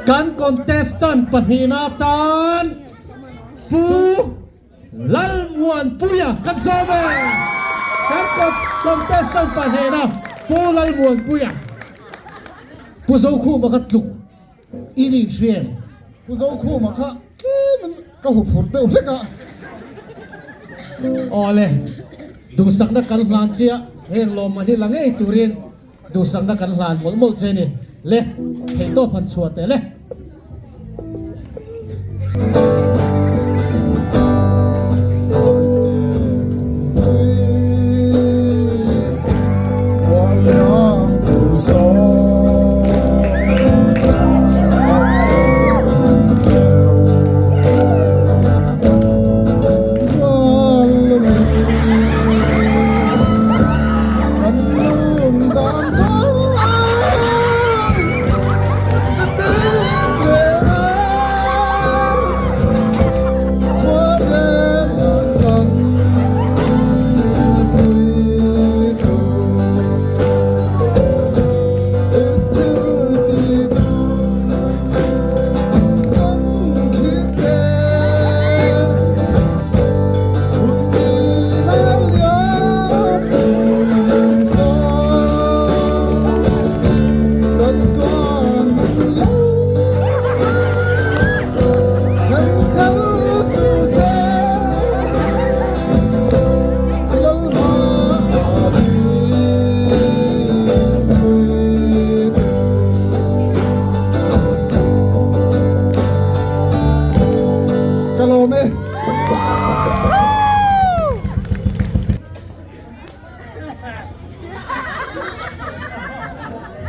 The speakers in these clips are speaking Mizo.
Kan contestant pahnihna atan Pu Lalmuanpuia kan sawm e. Kan contestant pahnihna Pu Lalmuanpuia. Pu Zokhuma kha tluk i nih hriat. Pu Zokhuma kha tlemin ka huphurh deuh hlek a. Awle, duhsakna kan hlan chiah heng lawmman hi la ngei turin duhsakna kan hlan mawlh mawlh che ni. Le, theihtawp han chhuah teh le.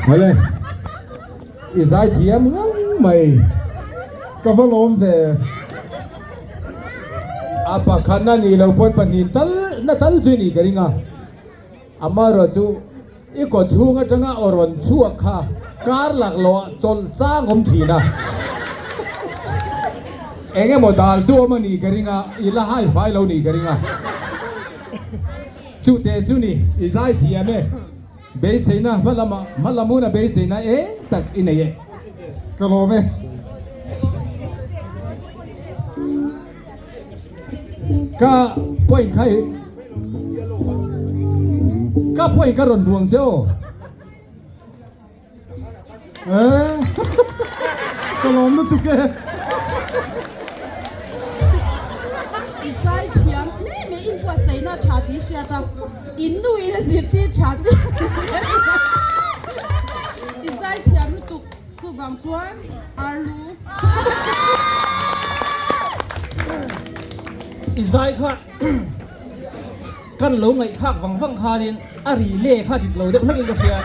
Awle, i zai thiam ngang mai. Ka va lawm ve. A pakhatna nih loh pawn pahnih tal na tal chu i nih ka ring a. Amaherawh chu i kaw chhung atanga aw rawn chhuak kha kar laklawh ah chawlh chang awm thin a. Eng emaw dal duam a nih ka ring a, i la hai fai lo nih ka ring a. Chute chu ni, i zai thiam e. Beiseina hma lamah hma lam huna beiseina eng tak i nei e. Ka lawm e. Ka point kha i ka point ka rawn buang che aw. Eh, ka lawm lutuk e. I zai thiam hle mai in buatsaihna tha tih hriat a, in nu in a zirtir tha che I zai thiam lutuk chuvang chuan Arlu. I zai kha Kan lo ngaihthlak vang vang khanin a ri le kha dik lo deuh hlekin ka hria.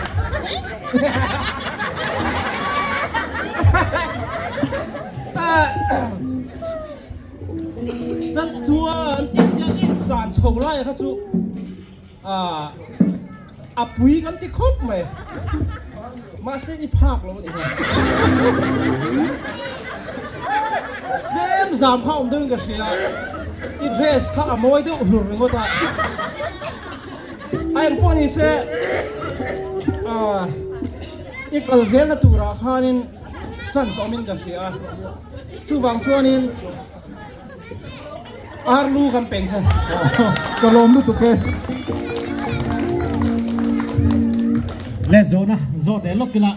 Chatuan intia insan chho lai kha chu a pui kan ti khawp mai. Mahse i phak lo a nih kha. Tlem zam kha awm deuhin ka hria. I dress kha a mawi deuh hlur ringawt a. A eng pawh ni se i kal zelna turah khanin chance awmin ka hria. Chuvang chuanin ar lu kan peng che. Ka lawm lutuk e. Le zawhna zawt leh lawk ila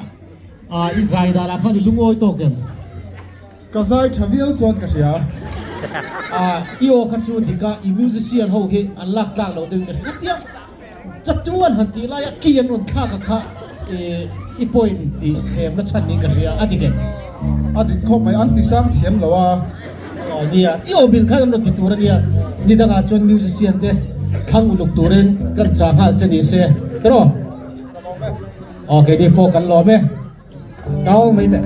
i zai danah khan i lungawi tawk em? Ka zai tha viau chuan ka hria. I aw kha chu dik a, i musician ho hi an lak tlak lo deuhin ka hria. Khatia chatuan han tih laia key an rawn thlak a kha i point tih tlem na chhan niin ka hria. A dik em? A dik khawp mai, an ti sang thiam lo a. Aw nia, i aw bil khan an rawn ti tur a nia. Ni dangah chuan musician te thlang uluk turin kan chah nghal che ni se. Tiraw? Ka lawm e. Aw keini pawh kan lawm e. Kal mai teh.